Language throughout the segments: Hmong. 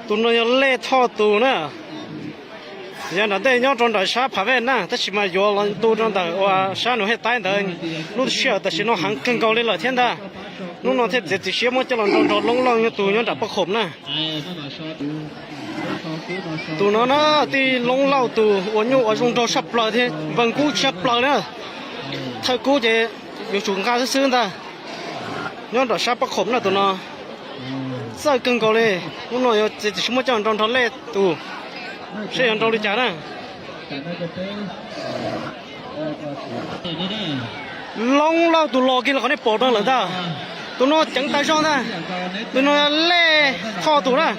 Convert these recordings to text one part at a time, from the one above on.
Tus no yog Lej Thoj tus na, yog nram ntej nyob rau nram sab Phav Vej na, tab sis mas yuav los tu rau ntawm uas sab Nus Hej Taib ntawd. Lub sij hawm tam sim no heev kawg nkaus li lawm thiab ntag. Hnub no thiaj txiav txim siab muab coj los nrau nrog Loob Lauj tus nyob nram Paj Khoom na. Tus no na, tij Loob Lauj tus ua nyuj ua zoo nraug tshaj plaws thiab npeeg kub tshaj plaws na. Thawj kub ces yuav tsum nqa xwb xwb ntag. Nyob nram sab Paj Khoom na tus no. Txawj kawg nkaus li. Hnub no yuav txiav txim siab muab coj nrau nrog Lej tus, seb yuav nrau li cas na. Loob Lauj tus los kiag los qhov nej pom no lawm ntag. Tus no ceev tas zog ntag. Tus no Lej Thoj tus na.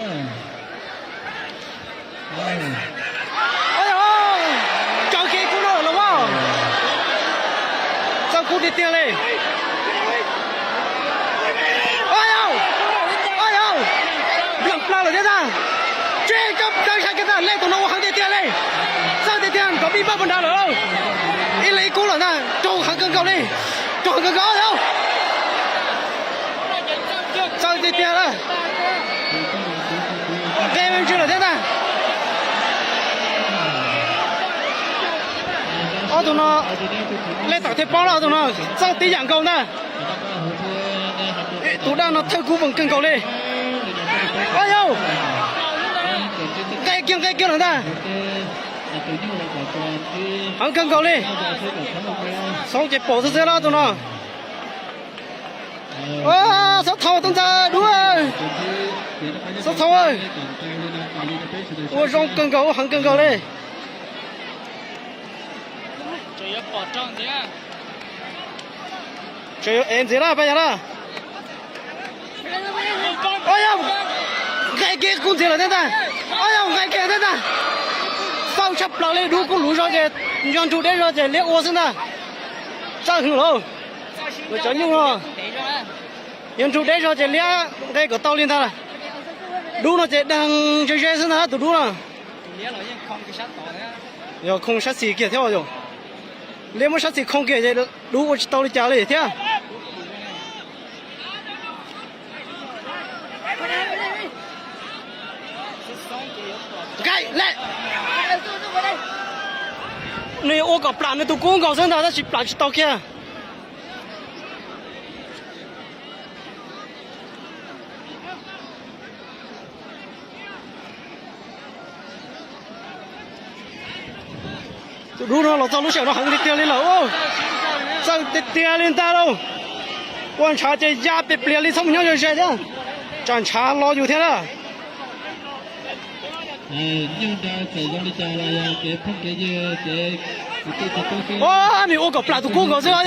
Tsaws kiag kub no lawm los as. Txawj kub tiag tiag li. Yog, nplees plaws lawm thiab ntag. Tsis tso plaws sai kiag ntag, Lej tus no ua heev tiag tiag li. Txawj tiag tiag, nkawd pib npaj puag nrad lawm. Ib leeg ib kub lawm ntag, raug heev kawg nkaus li. Raug heev kawg nkaus yog. Txawj tiag tiag lawm. Nqe me ntsis lawm thiab ntag. Ob tug no, Lej Tawm thiaj paub lawm, ob tug no txawj tib yam nkaus ntag. Tus daj no thawj kub npeeg kawg nkaus li. Yog, nqe kiag nqe kiag lawm ntag. Heev kawg nkaus li. Xoob ces pom xwb xwb los tus no. Xob Thau tub ntxawg dub, Xob Thau ua zoo kawg nkaus, ua heev kawg nkaus li. Tseem yuav ev ntxiv lawm pab yawg lawm. Yog, nqe kiag kub ntxiv lawm thiab ntag. Yog, nqe kiag thiab ntag. Fawj tshaj plaws li, dub kub luv zog ces yog nrug deb zog ces liab ua xwb ntag. Txawj hwv lauj. Cov nyuj no, yog nrug deb zog ces liab nqe kom tau li ntag. Dub no ces deeg ze ze xwb ntag tus dub no. Yog khoo sab xis kiag thiab yog. Liab muab sab xis khoo kiag ces dub ua tsis tau li cas li thiab. Nws yuav ua kom plam nws tus kub nkaus xwb ntag tab sis plam tsis tau kiag. Tus dub no los txog lub sij hawm no heev tiag tiag li lawm. Txawj tiag tiag li ntag lauj. Ua ntshav ces ya pes pliag li txhob mus nyob ze ze thiab. Tsam ntshav los yus thiab na. Nws ua kom plam tus kub nkaus xwb os.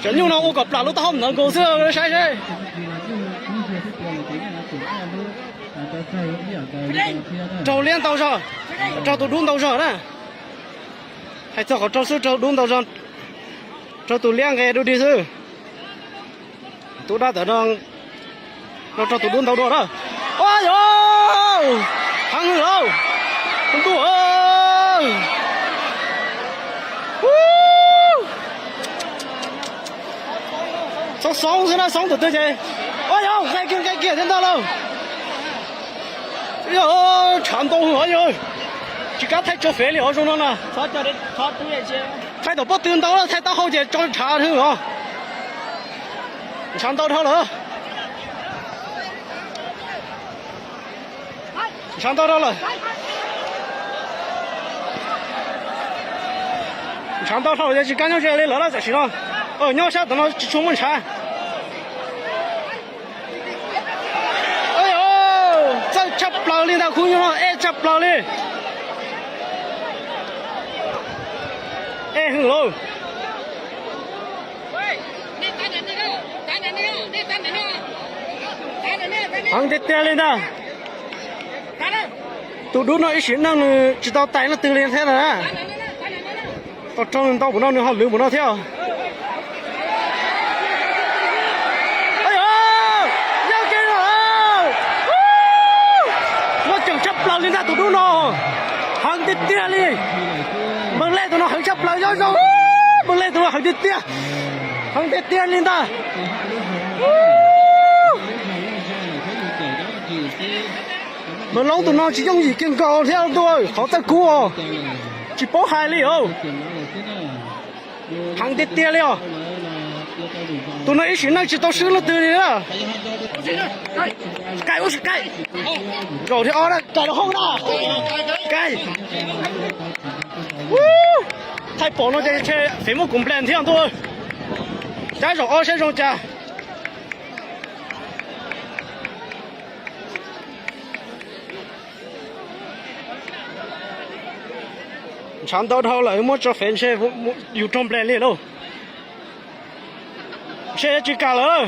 Cov nyuj no ua kom plam lub taub hau ntawd nkaus xwb saib seb. Raug liab ntau zog, raug tus dub ntau zog na. Hais txog qhov raug xwb raug dub ntau zog, raug tus liab nqe dub dig xwb. Tus dab ntawm no, no raug tus dub ntau dua na. Yog, heev lauj, ntuj. Xoob xoob xwb na, xoob tus twg ces, yog nqe kiag nqe kiag thiab ntag lauj. Yog, tshav ntau heev os yog, tsis kam thaij tso fev li os zoo no na. Thaij tom pob tw ntau, thaij taub hau ces tso tshav heev os. Ntshav ntau dhau lawm. Ntshav ntau dhau lawm. Ntshav ntau dhau lawm, tsis kam nyob ze li lawm tam sim no. Nyob sab tom no tsis tshua muaj ntshav. Txawj tshaj plaws li ntag, khub nyuj no ej tshaj plaws li. Ej heev lauj. Heev tiag tiag li ntag. Tus dub no ib sim neej nws tsis tau tais leej twg li thiab na. Tau raug nws ntau npaum no nws ho lwv npaum no thiab. Muaj ceem tshaj plaws li ntag tus dub no. Heev tiag tiag li. Npeeg lej tus no heev tshaj plaws, nyob zoo. Npeeg lej tus no heev tiag tiag. Heev tiag tiag li ntag. Loob tus no tsis yooj yim kiag nkaus thiab ntuj, qhov txawj kub os. Tsis paub hais li os. Heev tiag tiag li os. Tus no ib sim neej tsis tau swb leej twg li na. Kaim ub si kaim. Zaum thib ob na, kaim rau hauv na. Kaim. Thaij pom no ces ntshe feem muaj kuv nplas thiab ntuj. Cab zaum ob saib zoo cas. Ntshav ntau dhau lawm, muab tso fev ntshe yus raug nplas li lauj. Ntshe tsis kam lawm.